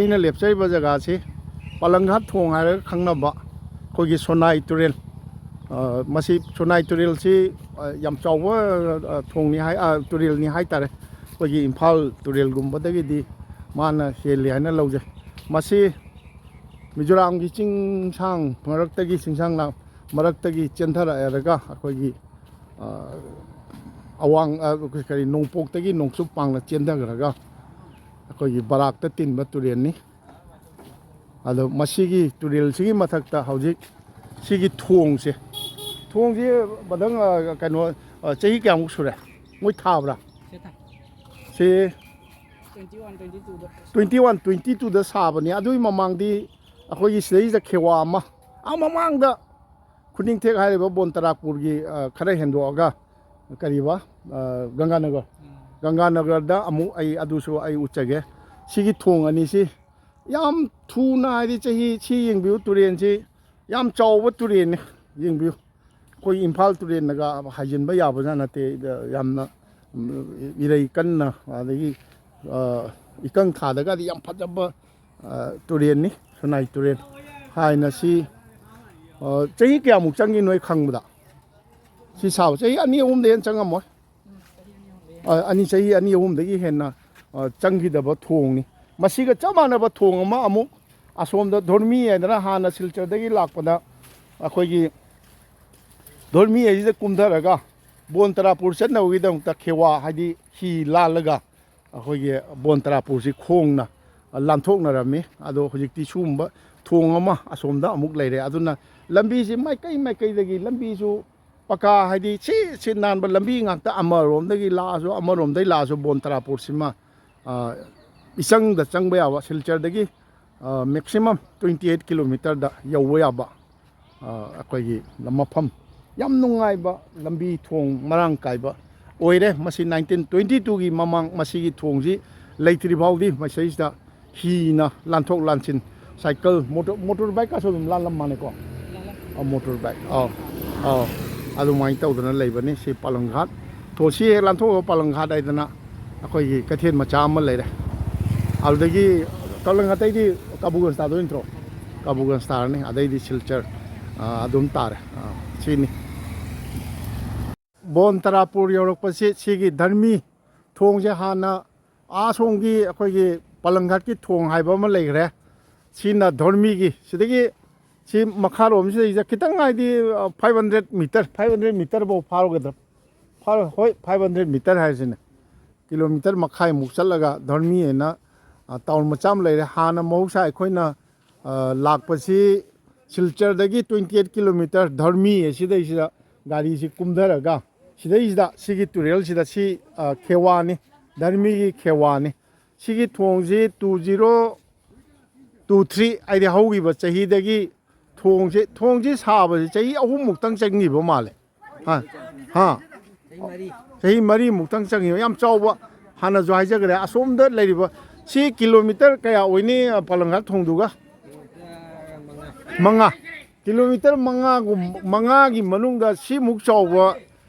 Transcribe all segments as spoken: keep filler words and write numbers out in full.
ꯑꯩꯅ ꯂꯦꯞꯆꯔꯤꯕ ꯖꯒꯥꯁꯤ ꯄꯥꯂꯪꯒꯥꯠ ꯊꯣꯡ ꯍꯥꯏꯔꯒ ꯈꯪꯅꯕ ꯑꯩꯈꯣꯏꯒꯤ ꯁꯣꯅꯥꯏ ꯇꯨꯔꯦꯜ, ꯑ, ꯃꯁꯤ ꯁꯣꯅꯥꯏ ꯇꯨꯔꯦꯜꯁꯤ, ꯑ, ꯌꯥꯝ ꯆꯥꯎꯕ, ꯑ, ꯊꯣꯡꯅꯤ ꯍꯥꯏ, ꯑ, ꯇꯨꯔꯦꯜꯅꯤ ꯍꯥꯏ ꯇꯥꯔꯦ꯫ ꯑꯩꯈꯣꯏꯒꯤ ꯏꯝꯐꯥꯜ ꯇꯨꯔꯦꯜꯒꯨꯝꯕꯗꯒꯤꯗꯤ ꯃꯥꯅ ꯍꯦꯜꯂꯤ ꯍꯥꯏꯅ ꯂꯧꯖꯩ꯫ ꯃꯁꯤ ꯃꯤꯖꯣꯔꯥꯝꯒꯤ ꯆꯤꯡꯁꯥꯡ ꯃꯔꯛꯇꯒꯤ, ꯆꯤꯡꯁꯥꯡ ꯂꯥ-, ꯃꯔꯛꯇꯒꯤ ꯆꯦꯟꯊꯔꯛꯑꯒ ꯑꯩꯈꯣꯏꯒꯤ, ꯑ, ꯑꯋꯥꯡ, ꯑ, ꯀꯔꯤ, ꯅꯣꯡꯄꯣꯛꯇꯒꯤ ꯅꯣꯡꯆꯨꯞ ꯄꯥꯡꯅ ꯆꯦꯟꯊꯈ꯭ꯔꯒ ꯑꯩꯈꯣꯏꯒꯤ ꯕꯔꯥꯛꯇ ꯇꯤꯟꯕ ꯇꯨꯔꯦꯜꯅꯤ꯫ ꯑꯗꯣ ꯃꯁꯤꯒꯤ ꯇꯨꯔꯦꯜꯁꯤꯒꯤ ꯃꯊꯛꯇ ꯍꯧꯖꯤꯛ ꯁꯤꯒꯤ ꯊꯣꯡꯁꯦ, ꯊꯣꯡꯁꯤ ꯃꯊꯪ, ꯑ, ꯀꯩꯅꯣ, ꯑ, ꯆꯍꯤ ꯀꯌꯥꯃꯨꯛ ꯁꯨꯔꯦ ꯃꯣꯏ ꯊꯥꯕ꯭ꯔꯥ? ꯁꯤ ꯊꯥ-, ꯁꯤ twenty one, twenty two ꯗ꯫ Twenty one, twenty two ꯗ ꯁꯥꯕꯅꯤ꯫ ꯑꯗꯨꯒꯤ ꯃꯃꯥꯡꯗꯤ ꯑꯩꯈꯣꯏꯒꯤ ꯁꯤꯗꯩꯁꯤꯗ ꯈꯦꯋꯥ ꯑꯃ, ꯑꯥ ꯃꯃꯥꯡꯗ ꯈꯨꯅꯤꯡꯊꯦꯛ ꯍꯥꯏꯔꯤꯕ ꯕꯣꯟ ꯇꯔꯥꯄꯨꯔꯒꯤ, ꯑ, ꯈꯔ ꯍꯦꯟꯗꯣꯛꯑꯒ ꯀꯔꯤꯕ, ꯑ, ꯒꯪꯒꯥꯅꯒꯔ, ꯎꯝ꯫ ꯒꯪꯒꯥꯅꯒꯔꯗ ꯑꯃꯨꯛ ꯑꯩ ꯑꯗꯨꯁꯨ ꯑꯩ ꯎꯠꯆꯒꯦ꯫ ꯁꯤꯒꯤ ꯊꯣꯡ ꯑꯅꯤꯁꯤ ꯌꯥꯝ ꯊꯨꯅ, ꯍꯥꯏꯗꯤ ꯆꯍꯤ ꯁꯤ ꯌꯦꯡꯕꯤꯌꯨ, ꯇꯨꯔꯦꯟꯁꯤ ꯌꯥꯝ ꯆꯥꯎꯕ ꯇꯨꯔꯦꯟꯅꯤ꯫ ꯌꯦꯡꯕꯤꯌꯨ, ꯑꯩꯈꯣꯏ ꯏꯝꯐꯥꯜ ꯇꯨꯔꯦꯟꯅꯒ ꯍꯥꯏꯖꯤꯟꯕ ꯌꯥꯕꯖꯥꯠ ꯅꯠꯇꯦ꯫ ꯌꯥꯝꯅ, ꯎꯝ, ꯏꯔꯩ ꯀꯟꯅ, ꯑꯗꯒꯤ, ꯑ, ꯏꯀꯪ ꯊꯥꯗꯒꯗꯤ ꯌꯥꯝ ꯐꯖꯕ, ꯑ, ꯇꯨꯔꯦꯟꯅꯤ, ꯁꯣꯅꯥꯏ ꯇꯨꯔꯦꯟ ꯍꯥꯏꯅ꯫ ꯁꯤ, ꯑ, ꯆꯍꯤ ꯀꯌꯥꯃꯨꯛ ꯆꯪꯉꯤ ꯅꯣꯏ ꯈꯪꯕꯗ? ꯁꯤ ꯁꯥꯕ ꯆꯍꯤ ꯑꯅꯤ ꯑꯍꯨꯝꯗ ꯍꯦꯟꯅ ꯆꯪꯉꯝꯃꯣꯏ꯫ ꯑ, ꯑꯅꯤ, ꯆꯍꯤ ꯑꯅꯤ ꯑꯍꯨꯝꯗꯒꯤ ꯍꯦꯟꯅ, ꯑ, ꯆꯪꯈꯤꯗꯕ ꯊꯣꯡꯅꯤ꯫ ꯃꯁꯤꯒ ꯆꯞ ꯃꯥꯟꯅꯕ ꯊꯣꯡ ꯑꯃ ꯑꯃꯨꯛ ꯑꯁꯣꯝꯗ ꯙꯣꯔꯃꯤ ꯍꯥꯏꯗꯅ ꯍꯥꯟꯅ ꯁꯤꯜꯆꯔꯗꯒꯤ ꯂꯥꯛꯄꯗ ꯑꯩꯈꯣꯏꯒꯤ ꯙꯣꯔꯃꯤ ꯍꯥꯏꯁꯤꯗ ꯀꯨꯝꯊꯔꯒ ꯕꯣꯟ ꯇꯔꯥꯄꯨꯔ ꯆꯠꯅꯕꯒꯤꯗꯃꯛꯇ ꯈꯦꯋꯥ, ꯍꯥꯏꯗꯤ ꯍꯤ ꯂꯥꯜꯂꯒ ꯑꯩꯈꯣꯏꯒꯤ ꯕꯣꯟ ꯇꯔꯥꯄꯨꯔꯁꯤ ꯈꯣꯡꯅ ꯂꯥꯟꯊꯣꯛꯅꯔꯝꯃꯤ꯫ ꯑꯗꯣ ꯍꯧꯖꯤꯛꯇꯤ ꯁꯤꯒꯨꯝꯕ ꯊꯣꯡ ꯑꯃ ꯑꯁꯣꯝꯗ ꯑꯃꯨꯛ ꯂꯩꯔꯦ꯫ ꯑꯗꯨꯅ ꯂꯝꯕꯤꯁꯤ ꯃꯥꯏꯀꯩ ꯃꯥꯏꯀꯩꯗꯒꯤ ꯂꯝꯕꯤꯁꯨ ꯄꯀꯥ, ꯍꯥꯏꯗꯤ ꯁꯤ ꯁꯤ ꯅꯥꯟꯕ ꯂꯝꯕꯤ ꯉꯥꯛꯇ, ꯑꯃꯔꯣꯝꯗꯒꯤ ꯂꯥꯛꯑꯁꯨ ꯑꯃꯔꯣꯝꯗꯒꯤ ꯂꯥꯛꯑꯁꯨ ꯕꯣꯟ ꯇꯔꯥꯄꯨꯔꯁꯤꯃ, ꯑ, ꯏꯆꯪꯗ ꯆꯪꯕ ꯌꯥꯕ, ꯁꯤꯜꯆꯔꯗꯒꯤ, ꯑ, maximum twenty eight kilometer ꯗ ꯌꯧꯕ ꯌꯥꯕ, ꯑ, ꯑꯩꯈꯣꯏꯒꯤ ꯃꯐꯝ, ꯌꯥꯝ ꯅꯨꯡꯉꯥꯏꯕ ꯂꯝꯕꯤ ꯊꯣꯡ ꯃꯔꯥꯡ ꯀꯥꯏꯕ ꯑꯣꯏꯔꯦ꯫ ꯃꯁꯤ nineteen twenty two ꯒꯤ ꯃꯃꯥꯡ, ꯃꯁꯤꯒꯤ ꯊꯣꯡꯁꯤ ꯂꯩꯇ꯭ꯔꯤ ꯐꯥꯎꯗꯤ ꯃꯁꯤꯗꯩꯁꯤꯗ ꯍꯤꯅ ꯂꯥꯟꯊꯣꯛ ꯂꯥꯟꯁꯤꯟ, ꯁꯥꯏꯀꯜ, ꯃꯣꯇꯣꯔ, ꯃꯣꯇꯣꯔ ꯕꯥꯏꯛꯀꯁꯨ ꯑꯗꯨꯝ ꯂꯥꯜꯂꯝ ꯃꯥꯜꯂꯦꯀꯣ꯫ ꯑ, ꯃꯣꯇꯣꯔ ꯕꯥꯏꯛ, ꯑꯥꯎ, ꯑꯥꯎ, ꯑꯗꯨꯃꯥꯏꯅ ꯇꯧꯗꯅ ꯂꯩꯕꯅꯤ꯫ ꯁꯤ ꯄꯥꯂꯪ ꯘꯥꯠ, ꯊꯣ-, ꯁꯤ ꯍꯦꯛ ꯂꯥꯟꯊꯣꯛꯑꯒ ꯄꯥꯂꯪ ꯘꯥꯠ ꯍꯥꯏꯗꯅ ꯑꯩꯈꯣꯏꯒꯤ ꯀꯩꯊꯦꯜ ꯃꯆꯥ ꯑꯃ ꯂꯩꯔꯦ꯫ ꯑꯗꯨꯗꯒꯤ ꯄꯂꯪ ꯑꯇꯩꯗꯤ ꯀꯥꯕꯨꯒꯟꯁ ꯇꯥꯗꯣꯏ ꯅꯠꯇ꯭ꯔꯣ? ꯀꯥꯕꯨꯒꯟꯁ ꯇꯥꯔꯅꯤ, ꯑꯗꯩꯗꯤ ꯁꯤꯜꯆꯔ, ꯑ, ꯑꯗꯨꯝ ꯇꯥꯔꯦ꯫ ꯑ, ꯁꯤꯅꯤ꯫ ꯕꯣꯟ ꯇꯔꯥꯄꯨꯔ ꯌꯧꯔꯛꯄꯁꯤ ꯁꯤꯒꯤ ꯙꯔꯃꯤ ꯊꯣꯡꯁꯦ ꯍꯥꯟꯅ ꯑꯥ ꯁꯣꯝꯒꯤ ꯑꯩꯈꯣꯏꯒꯤ ꯄꯂꯪꯒꯥꯠꯀꯤ ꯊꯣꯡ ꯍꯥꯏꯕ ꯑꯃ ꯂꯩꯈ꯭ꯔꯦ꯫ ꯁꯤꯅ ꯙꯔꯃꯤꯒꯤ, ꯁꯤꯗꯒꯤ ꯁꯤ ꯃꯈꯥꯔꯣꯝꯁꯤꯗꯩꯁꯤꯗ ꯈꯤꯇꯪ ꯍꯥꯏꯗꯤ, ꯑ, five hundred meter, five hundred meter ꯐꯥꯎ ꯐꯥꯔꯨꯒꯗ꯭ꯔꯥ? ꯐꯥꯔꯣꯏ, ꯍꯣꯏ, five hundred meter ꯍꯥꯏꯁꯤꯅꯦ꯫ Kilometer ꯃꯈꯥꯏꯃꯨꯛ ꯆꯠꯂꯒ ꯙꯔꯃꯤ ꯍꯥꯏꯅ, ꯑ, town ꯃꯆꯥ ꯑꯃ ꯂꯩꯔꯦ꯫ ꯍꯥꯟꯅ ꯃꯍꯧꯁꯥ ꯑꯩꯈꯣꯏꯅ, ꯑ, ꯂꯥꯛꯄꯁꯤ ꯁꯤꯜꯆꯔꯗꯒꯤ twenty eight kilometer ꯙꯔꯃꯤ ꯑꯁꯤꯗꯩꯁꯤꯗ ꯒꯥꯔꯤꯁꯤ ꯀꯨꯝꯊꯔꯒ ꯁꯤꯗꯩꯁꯤꯗ ꯁꯤꯒꯤ ꯇꯨꯔꯦꯜꯁꯤꯗ ꯁꯤ, ꯑ, ꯈꯦꯋꯥꯅꯤ, ꯙꯔꯃꯤꯒꯤ ꯈꯦꯋꯥꯅꯤ꯫ ꯁꯤꯒꯤ ꯊꯣꯡꯁꯤ two zero two three ꯍꯥꯏꯗꯤ ꯍꯧꯈꯤꯕ ꯆꯍꯤꯗꯒꯤ ꯊꯣꯡꯁꯦ, ꯊꯣꯡꯁꯤ ꯁꯥꯕꯁꯦ ꯆꯍꯤ ꯑꯍꯨꯝꯃꯨꯛꯇꯪ ꯆꯪꯈꯤꯕ ꯃꯥꯜꯂꯦ꯫ ꯍꯥ? ꯍꯥ? ꯆꯍꯤ ꯃꯔꯤꯃꯨꯛꯇꯪ ꯆꯪꯉꯤ꯫ ꯌꯥꯝ ꯆꯥꯎꯕ, ꯍꯥꯟꯅꯁꯨ ꯍꯥꯏꯖꯈ꯭ꯔꯦ, ꯑꯁꯣꯝꯗ ꯂꯩꯔꯤꯕ ꯁꯤ kilometer ꯀꯌꯥ ꯑꯣꯏꯅꯤ, ꯑ, ꯄꯂꯪꯒꯥꯠ ꯊꯣꯡꯗꯨꯒ? ꯃꯉꯥ꯫ Kilometer ꯃꯉꯥꯒꯨꯝ-, ꯃꯉꯥꯒꯤ ꯃꯅꯨꯡꯗ ꯁꯤꯃꯨꯛ ꯆꯥꯎꯕ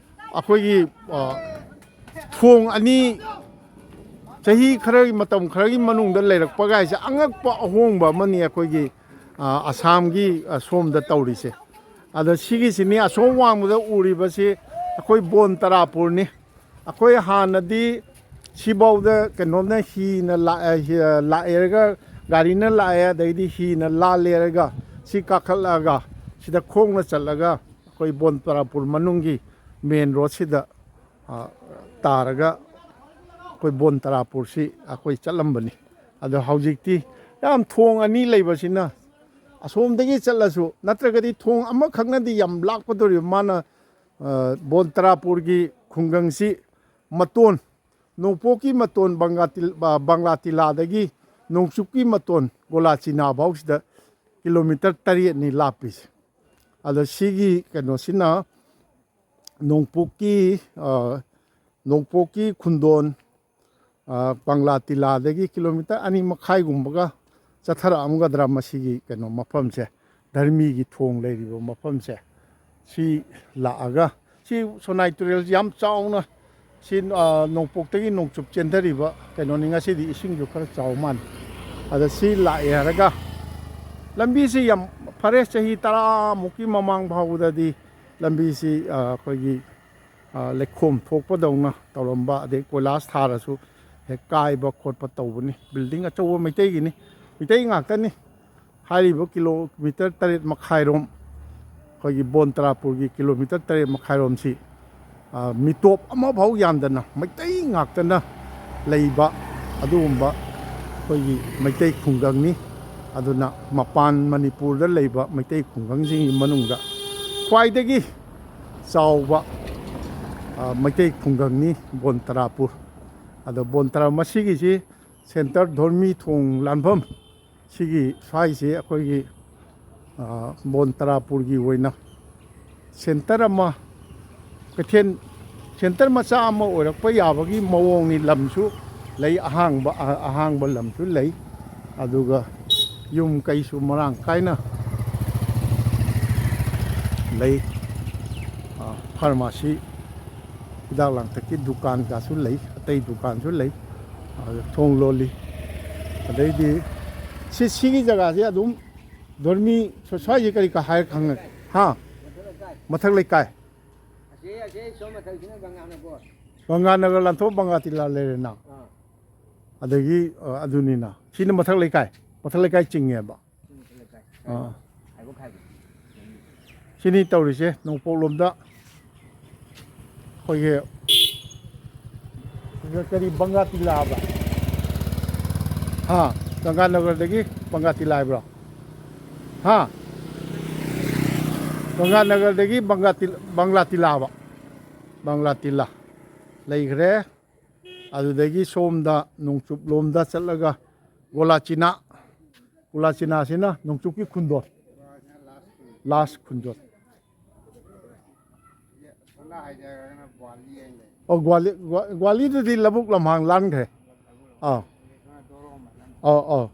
ꯑꯩꯈꯣꯏꯒꯤ, ꯑ, ꯊꯣꯡ ꯑꯅꯤ ꯆꯍꯤ ꯈꯔꯒꯤ, ꯃꯇꯝ ꯈꯔꯒꯤ ꯃꯅꯨꯡꯗ ꯂꯩꯔꯛꯄ ꯀꯥꯏꯁꯦ ꯑꯉꯛꯄ ꯑꯍꯣꯡꯕ ꯑꯃꯅꯤ ꯑꯩꯈꯣꯏꯒꯤ, ꯑ, ꯑꯁꯥꯝꯒꯤ, ꯑ, ꯁꯣꯝꯗ ꯇꯧꯔꯤꯁꯦ꯫ ꯑꯗꯣ ꯁꯤꯒꯤꯁꯤꯅꯤ ꯑꯁꯣꯝ ꯋꯥꯡꯃꯗ ꯎꯔꯤꯕꯁꯤ ꯑꯩꯈꯣꯏ ꯕꯣꯟ ꯇꯔꯥꯄꯨꯔꯅꯤ꯫ ꯑꯩꯈꯣꯏ ꯍꯥꯟꯅꯗꯤ ꯁꯤꯐꯥꯎꯗ ꯀꯩꯅꯣꯝꯅ ꯍꯤꯅ ꯂꯥꯛꯑꯦ, ꯍꯤ-, ꯂꯥꯛꯑꯦꯔꯒ ꯒꯥꯔꯤꯅ ꯂꯥꯛꯑꯦ, ꯑꯗꯩꯗꯤ ꯍꯤꯅ ꯂꯥꯜꯂꯦꯔꯒ ꯁꯤ ꯀꯥꯈꯠꯂꯛꯑꯒ ꯁꯤꯗ ꯈꯣꯡꯅ ꯆꯠꯂꯒ ꯑꯩꯈꯣꯏ ꯕꯣꯟ ꯇꯔꯥꯄꯨꯔ ꯃꯅꯨꯡꯒꯤ main roadꯁꯤꯗ, ꯑ, ꯇꯥꯔꯒ ꯑꯩꯈꯣꯏ ꯕꯣꯟ ꯇꯔꯥꯄꯨꯔꯁꯤ ꯑꯩꯈꯣꯏ ꯆꯠꯂꯝꯕꯅꯤ꯫ ꯑꯗꯣ ꯍꯧꯖꯤꯛꯇꯤ ꯌꯥꯝ ꯊꯣꯡ ꯑꯅꯤ ꯂꯩꯕꯁꯤꯅ ꯑꯁꯣꯝꯗꯒꯤ ꯆꯠꯂꯁꯨ ꯅꯠꯇ꯭ꯔꯒꯗꯤ ꯊꯣꯡ ꯑꯃꯈꯛꯅꯗꯤ ꯌꯥꯝ ꯂꯥꯞꯀꯗꯧꯔꯤꯕ꯫ ꯃꯥꯅ, ꯑ, ꯕꯣꯟ ꯇꯔꯥꯄꯨꯔꯒꯤ ꯈꯨꯡꯒꯪꯁꯤ ꯃꯇꯣꯟ, ꯅꯣꯡꯄꯣꯛꯀꯤ ꯃꯇꯣꯟ ꯕꯪꯒꯥꯇꯤꯜ-, ꯑ, ꯕꯪꯂꯥꯇꯤꯂꯥꯗꯒꯤ ꯅꯣꯡꯆꯨꯞꯀꯤ ꯃꯇꯣꯟ ꯒꯣꯂꯥꯆꯤꯅꯥ ꯐꯥꯎꯁꯤꯗ kilometer ꯇꯔꯦꯠꯅꯤ ꯂꯥꯞꯄꯤꯁꯦ꯫ ꯑꯗꯣ ꯁꯤꯒꯤ ꯀꯩꯅꯣꯁꯤꯅ ꯅꯣꯡꯄꯣꯛꯀꯤ, ꯑ, ꯅꯣꯡꯄꯣꯛꯀꯤ ꯈꯨꯟꯗꯣꯟ, ꯑ, ꯕꯪꯂꯥꯇꯤꯂꯥꯗꯒꯤ kilometer ꯑꯅꯤ ꯃꯈꯥꯏꯒꯨꯝꯕꯒ ꯆꯠꯊꯔꯛꯑꯝꯒꯗ꯭ꯔꯥ ꯃꯁꯤꯒꯤ ꯀꯩꯅꯣ ꯃꯐꯝꯁꯦ, ꯙꯔꯃꯤꯒꯤ ꯊꯣꯡ ꯂꯩꯔꯤꯕ ꯃꯐꯝꯁꯦ꯫ ꯁꯤ ꯂꯥꯛꯑꯒ ꯁꯤ ꯁꯣꯅꯥꯏ ꯇꯨꯔꯦꯜꯁꯤ ꯌꯥꯝ ꯆꯥꯎꯅ ꯁꯤ, ꯑ, ꯅꯣꯡꯄꯣꯛꯇꯒꯤ ꯅꯣꯡꯆꯨꯞ ꯆꯦꯟꯊꯔꯤꯕ ꯀꯩꯅꯣꯅꯤ꯫ ꯉꯁꯤꯗꯤ ꯏꯁꯤꯡꯁꯨ ꯈꯔ ꯆꯥꯎ ꯃꯥꯜꯂꯤ꯫ ꯑꯗ ꯁꯤ ꯂꯥꯛꯑꯦ ꯍꯥꯏꯔꯒ, ꯂꯝꯕꯤꯁꯤ ꯌꯥꯝ ꯐꯔꯦ꯫ ꯆꯍꯤ ꯇꯔꯥꯃꯨꯛꯀꯤ ꯃꯃꯥꯡ ꯐꯥꯎꯕꯗꯗꯤ ꯂꯝꯕꯤꯁꯤ, ꯑ, ꯑꯩꯈꯣꯏꯒꯤ, ꯑ, ꯂꯩꯈꯣꯝ ꯊꯣꯛꯄꯗꯧꯅ ꯇꯧꯔꯝꯕ, ꯑꯗꯩ ꯀꯣꯏꯂꯥꯁ ꯊꯥꯔꯁꯨ ꯍꯦꯛ ꯀꯥꯏꯕ ꯈꯣꯠꯄ ꯇꯧꯕꯅꯤ꯫ ꯕꯤꯜꯗꯤꯡ ꯑꯆꯧꯕ ꯃꯩꯇꯩꯒꯤꯅꯤ, ꯃꯩꯇꯩ ꯉꯥꯛꯇꯅꯤ꯫ ꯍꯥꯏꯔꯤꯕ ꯀꯤꯂꯣꯃꯤꯇꯔ ꯇꯔꯦꯠ ꯃꯈꯥꯏꯔꯣꯝ ꯑꯩꯈꯣꯏꯒꯤ ꯕꯣꯟ ꯇꯔꯥꯄꯨꯔꯒꯤ ꯀꯤꯂꯣꯃꯤꯇꯔ ꯇꯔꯦꯠ ꯃꯈꯥꯏꯔꯣꯝꯁꯤ, ꯑ, ꯃꯤꯇꯣꯞ ꯑꯃꯐꯥꯎ ꯌꯥꯟꯗꯅ ꯃꯩꯇꯩ ꯉꯥꯛꯇꯅ ꯂꯩꯕ ꯑꯗꯨꯒꯨꯝꯕ ꯑꯩꯈꯣꯏꯒꯤ ꯃꯩꯇꯩ ꯈꯨꯡꯒꯪꯅꯤ꯫ ꯑꯗꯨꯅ ꯃꯄꯥꯟ ꯃꯅꯤꯄꯨꯔꯗ ꯂꯩꯕ ꯃꯩꯇꯩ ꯈꯨꯡꯒꯪꯁꯤꯡꯒꯤ ꯃꯅꯨꯡꯗ ꯈ꯭ꯋꯥꯏꯗꯒꯤ ꯆꯥꯎꯕ, ꯑ, ꯃꯩꯇꯩ ꯈꯨꯡꯒꯪꯅꯤ ꯕꯣꯟ ꯇꯔꯥꯄꯨꯔ꯫ ꯑꯗꯣ ꯕꯣꯟ ꯇꯔꯥ ꯃꯁꯤꯒꯤꯁꯤ ꯁꯦꯟꯇꯔ ꯙꯣꯔꯃꯤ ꯊꯣꯡ ꯂꯥꯟꯐꯝ ꯁꯤꯒꯤ ꯁ꯭ꯋꯥꯏꯁꯦ ꯑꯩꯈꯣꯏꯒꯤ, ꯑ, ꯕꯣꯟ ꯇꯔꯥꯄꯨꯔꯒꯤ ꯑꯣꯏꯅ ꯁꯦꯟꯇꯔ ꯑꯃ, ꯀꯩꯊꯦꯜ ꯁꯦꯟꯇꯔ ꯃꯆꯥ ꯑꯃ ꯑꯣꯏꯔꯛꯄ ꯌꯥꯕꯒꯤ ꯃꯑꯣꯡꯅꯤ꯫ ꯂꯝꯁꯨ ꯂꯩ, ꯑꯍꯥꯡꯕ, ꯑ-, ꯑꯍꯥꯡꯕ ꯂꯝꯁꯨ ꯂꯩ꯫ ꯑꯗꯨꯒ ꯌꯨꯝ ꯀꯩꯁꯨ ꯃꯔꯥꯡ ꯀꯥꯏꯅ ꯂꯩ꯫ ꯑ, ꯐꯥꯔꯃꯥꯁꯤ, ꯍꯤꯗꯥꯛ ꯂꯥꯡꯊꯛꯀꯤ ꯗꯨꯀꯥꯟ ꯀꯥꯁꯨ ꯂꯩ, ꯑꯇꯩ ꯗꯨꯀꯥꯟꯁꯨ ꯂꯩ꯫ ꯑꯗ ꯊꯣꯡ ꯂꯣꯜꯂꯤ꯫ ꯑꯗꯩꯗꯤ ꯁꯤ, ꯁꯤꯒꯤ ꯖꯒꯥꯁꯦ ꯑꯗꯨꯝ ꯙꯣꯔꯃꯤ ꯁ꯭ꯋꯥꯏꯁꯦ ꯀꯔꯤ ꯀ ꯍꯥꯏꯔ ꯈꯪꯉꯦ? ꯍꯥ? ꯃꯊꯛ ꯂꯩꯀꯥꯏ꯫ ꯑꯁꯤ, ꯑꯁꯤ ꯁꯣꯝ ꯃꯊꯛꯁꯤꯅ ꯒꯪꯒꯥꯅꯒꯔ꯫ ꯒꯪꯒꯥꯅꯒꯔ ꯂꯥꯟꯊꯣꯛ ꯕꯪꯒꯥꯇꯤꯂꯥ ꯂꯩꯔꯦꯅ꯫ ꯑꯥ꯫ ꯑꯗꯒꯤ, ꯑ, ꯑꯗꯨꯅꯤꯅ꯫ ꯁꯤꯅ ꯃꯊꯛ ꯂꯩꯀꯥꯏ꯫ ꯃꯊꯛ ꯂꯩꯀꯥꯏ ꯆꯤꯡꯉꯦꯕ꯫ ꯁꯤꯅ ꯃꯊꯛ ꯂꯩꯀꯥꯏ꯫ ꯑꯥ꯫ ꯍꯥꯏꯕꯣꯛ ꯍꯥꯏꯕ꯫ ꯁꯤꯅꯤ ꯇꯧꯔꯤꯁꯦ ꯅꯣꯡꯄꯣꯛꯂꯣꯝꯗ ꯑꯩꯈꯣꯏꯒꯤ ꯀꯔꯤ ꯕꯪꯒꯥꯇꯤꯂꯥ ꯍꯥꯏꯕ꯭ꯔꯥ? ꯍꯥ? ꯒꯪꯒꯥꯅꯒꯔꯗꯒꯤ ꯕꯪꯒꯥꯇꯤꯂꯥ ꯍꯥꯏꯕ꯭ꯔꯣ? ꯍꯥ? ꯒꯪꯒꯥꯅꯒꯔꯗꯒꯤ ꯕꯪꯒꯥꯇꯤꯂꯥ, ꯕꯪꯒ꯭ꯂꯥꯇꯤꯂꯥ ꯍꯥꯏꯕ꯫ ꯕꯪꯒ꯭ꯂꯥꯇꯤꯂꯥ ꯂꯩꯈ꯭ꯔꯦ꯫ ꯑꯗꯨꯗꯒꯤ ꯁꯣꯝꯗ ꯅꯣꯡꯆꯨꯞꯂꯣꯝꯗ ꯆꯠꯂꯒ ꯒꯣꯂꯥꯆꯤꯅꯥ, ꯒꯣꯂꯥꯆꯤꯅꯥꯁꯤꯅ ꯅꯣꯡꯆꯨꯞꯀꯤ ꯈꯨꯟꯗꯣ, ꯂꯥꯁ ꯈꯨꯟꯗꯣ꯫ ꯑꯣ, ꯒ꯭ꯋꯥꯂꯤ-, ꯒ꯭ꯋꯥ-, ꯒ꯭ꯋꯥꯂꯤꯗꯨꯗꯤ ꯂꯧꯕꯨꯛ ꯂꯝꯍꯥꯡ ꯂꯥꯟꯈ꯭ꯔꯦ꯫ ꯑꯥ꯫ ꯑꯧ, ꯑꯧ꯫